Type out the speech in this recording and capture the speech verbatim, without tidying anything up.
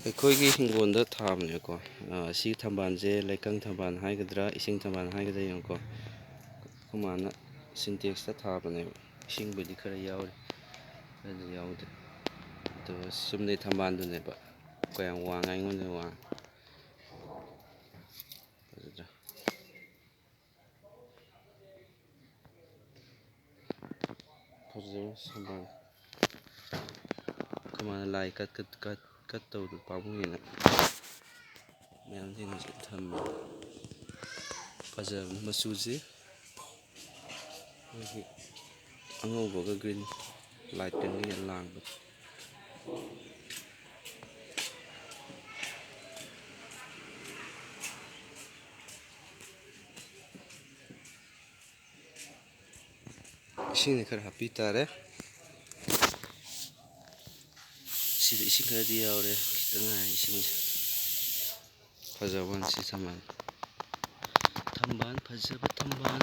ꯑꯩꯈꯣꯏꯒꯤ ꯍꯤꯡꯒꯣꯜꯗ ꯊꯥꯕꯅꯦꯀꯣ꯫ ꯑ, ꯁꯤ ꯊꯝꯕꯥꯜꯁꯦ ꯂꯩꯀꯪ ꯊꯝꯕꯥꯜ ꯍꯥꯏꯒꯗ꯭ꯔꯥ, ꯏꯁꯤꯡ ꯊꯝꯕꯥꯜ ꯍꯥꯏꯒꯗ꯭ꯔꯥ, ꯌꯦꯡꯉꯨꯀꯣ꯫ ꯑꯩꯈꯣꯏ ꯃꯥꯅ ꯁꯤꯟꯇꯦꯛꯁꯇ ꯊꯥꯕꯅꯦꯕ꯫ ꯏꯁꯤꯡꯕꯨꯗꯤ ꯈꯔ ꯌꯥꯎꯔꯤ, ꯈꯔꯗꯤ ꯌꯥꯎꯗꯦ꯫ ꯑꯗꯨꯒ ꯆꯨꯝꯅꯩ ꯊꯝꯕꯥꯜꯗꯨꯅꯦꯕ꯫ ꯀꯌꯥꯝ ꯋꯥꯡꯉꯦ, ꯑꯩꯉꯣꯟꯗ ꯋꯥꯡꯉꯦ꯫ ꯐꯖꯗ꯭ꯔꯥ? ꯐꯖꯕ ꯊꯝꯕꯥꯜ꯫ ꯑꯩꯈꯣꯏ ꯃꯥꯅ ꯂꯥꯏ ꯀꯠ, ꯀꯠ, ꯀꯠ, ꯀꯠ ꯇꯧꯕꯗꯣ ꯄꯥꯝꯃꯨꯏꯅ ꯃꯌꯥꯝꯁꯤꯡ ꯑꯁꯤ ꯊꯝꯃꯤ꯫ ꯐꯖꯕꯅꯤ ꯃꯆꯨꯁꯤ꯫ ꯑꯩꯈꯣꯏꯒꯤ ꯑꯉꯧꯕꯒ green, light greenꯒ ꯂꯥꯡꯕꯗꯣ꯫ ꯏꯁꯤꯡꯗꯤ ꯈꯔ ꯍꯥꯞꯄꯤ ꯇꯥꯔꯦ꯫ ꯁꯤꯗ ꯏꯁꯤꯡ ꯈꯔꯗꯤ ꯌꯥꯎꯔꯦ, ꯈꯤꯇꯪ ꯉꯥꯏ ꯏꯁꯤꯡꯁꯦ꯫ ꯐꯖꯕ ꯋꯥꯅꯤ ꯁꯤ ꯊꯝꯕꯥꯜ꯫ ꯊꯝꯕꯥꯜ, ꯐꯖꯕ ꯊꯝꯕꯥꯜ꯫